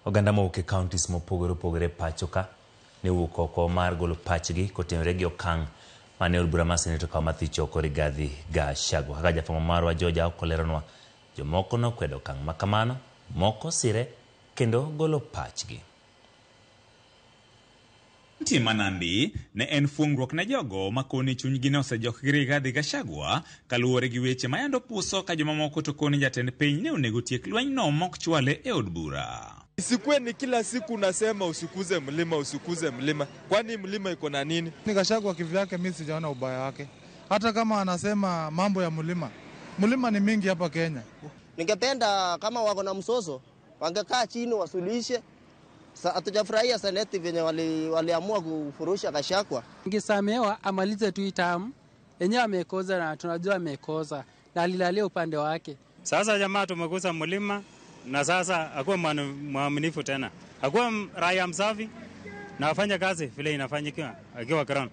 Oganda mowuok e counties mopogore opogore e pacho ka ne owuok oko mar golo pachgi kotenore gi okang' mane od bura mar Senate okawo mar thicho oko Rigathi Gachagua. Kaka jafwambo marwa George Aoko leronwa, jomoko nokwedo okang' ma kamano, moko sire kendo golo pachgi. Kaunti ma Nandi ne en fuong'ruok ne jogo ma koni chunygi ne osejok gi Rigathi Gachagua kaluwore gi weche ma yando puso ka jomamoko to koni jatend piny ne onego tiek lwenyno mok chwale e od bura. Isikuwe ni kila siku unasema usikuze mlima, usikuze mlima. Kwani mlima iko na nini? Ni Gachagua kivyake, mimi sijaona ubaya wake, hata kama anasema mambo ya mlima. Mlima ni mingi hapa Kenya. Ningependa kama wako na mzozo wangekaa chini wasuluhishe. Hatujafurahia seneti venye waliamua kufurusha Gachagua. Angesamehewa amalize tu hii term yenyewe amekosa, na tunajua amekosa na alilalia upande wake. Sasa jamaa tumegusa mlima na sasa akuwa mwaminifu tena, akuwa raia msafi na afanye kazi vile inafanyikiwa akiwa crown.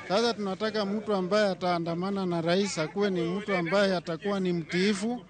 Sasa tunataka mtu ambaye ataandamana na rais akuwe ni mtu ambaye atakuwa ni mtiifu,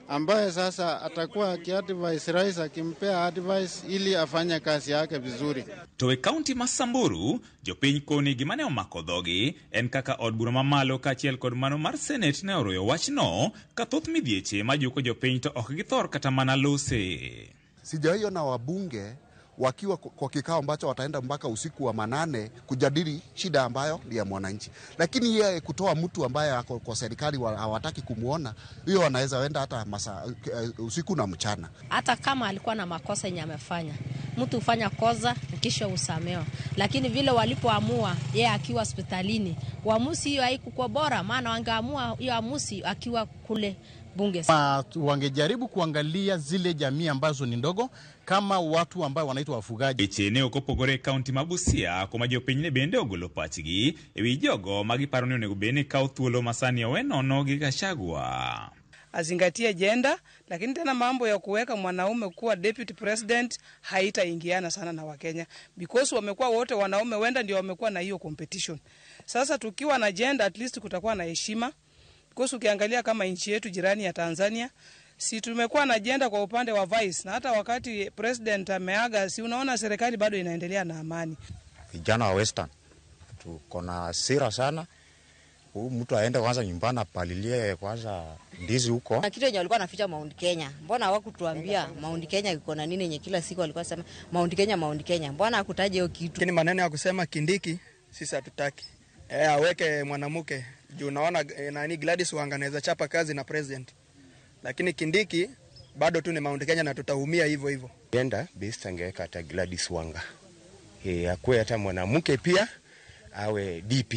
ambaye sasa atakuwa akiadvise rais, akimpea advice ili afanye kazi yake vizuri. To e kaunti ma Samburu, jopiny koni gima ne omako dhogi en kaka od bura mamalo kaachiel kod mano mar Senate ne oroyo wachno ka thoth midhieche majuko jopiny to ok githor kata mana lose. Sijaiona wabunge wakiwa kwa kikao ambacho wataenda mpaka usiku wa manane kujadili shida ambayo ni ya mwananchi. Lakini yeye kutoa mtu ambaye ako kwa serikali hawataki kumuona, hiyo wanaweza wenda hata masa, usiku na mchana. Hata kama alikuwa na makosa yenye amefanya, mtu hufanya kosa kisha usamewa. Lakini vile walipoamua yeye akiwa hospitalini, uamuzi hiyo haikuwa bora, maana wangeamua hiyo amuzi akiwa kule bunge. Wangejaribu kuangalia zile jamii ambazo ni ndogo kama watu ambao wanaitwa wafugaji. Weche ne ok opogore e kaunti ma Busia kuma jopiny ne bende ogolo pachgi ewi jogo ma giparo ni onego bed ni kawo thuolo ma sani owe nono gi Gachagua. Azingatie gender, lakini tena mambo ya kuweka mwanaume kuwa deputy president haitaingiana sana na Wakenya because wamekuwa wote wanaume, wenda ndio wamekuwa na hiyo competition. Sasa tukiwa na gender at least kutakuwa na heshima, because ukiangalia kama nchi yetu jirani ya Tanzania, si tumekuwa na gender kwa upande wa vice, na hata wakati president ameaga, si unaona serikali bado inaendelea na amani. Vijana wa Western tuko na hasira sana. Huyu mtu aende kwanza nyumbani apalilie kwanza ndizi huko. Na kitu yenye walikuwa wanaficha Mount Kenya, mbona hawakutuambia Mount Kenya iko na nini yenye kila siku walikuwa wanasema Mount Kenya, Mount Kenya, mbona hakutaja hiyo kitu? Lakini maneno ya kusema Kindiki sisi hatutaki. Aweke mwanamke juu naona nani Gladys Wanga anaweza chapa kazi na president. Lakini Kindiki bado tu ni Mount Kenya na tutaumia hivyo hivyo. Gender based angeweka hata Gladys Wanga. Akuwe hata mwanamke pia awe DP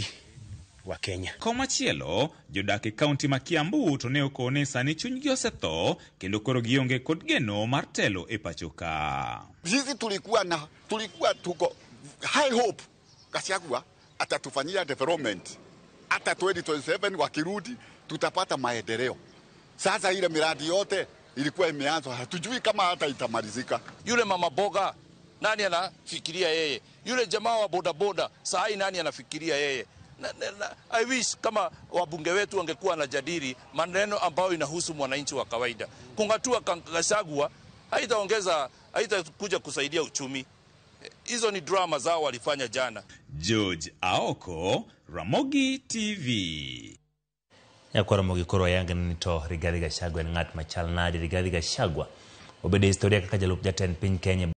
wa Kenya. Komachielo, jodak e kaunti ma Kiambu to ne okone sani chunygi osetho kendo koro gionge kod geno mar telo e pacho ka. Sisi tulikuwa tuko high hope Gachagua atatufanyia development. Hata 2027 wakirudi tutapata maendeleo. Sasa ile miradi yote ilikuwa imeanza, hatujui kama hata itamalizika. Yule mama boga nani anafikiria yeye? Yule jamaa wa bodaboda saa hii nani anafikiria yeye? I wish kama wabunge wetu wangekuwa wanajadili maneno ambayo inahusu mwananchi wa kawaida. Kungatua Gachagua haitakuja kusaidia uchumi. Hizo ni drama zao walifanya jana. George Aoko, Ramogi TV. Nyakwar Ramogi koro wayang ni to Rigathi Gachagua en ng'at machal nade. Rigathi Gachagua obedo e historia kaka jalup jatend piny Kenya.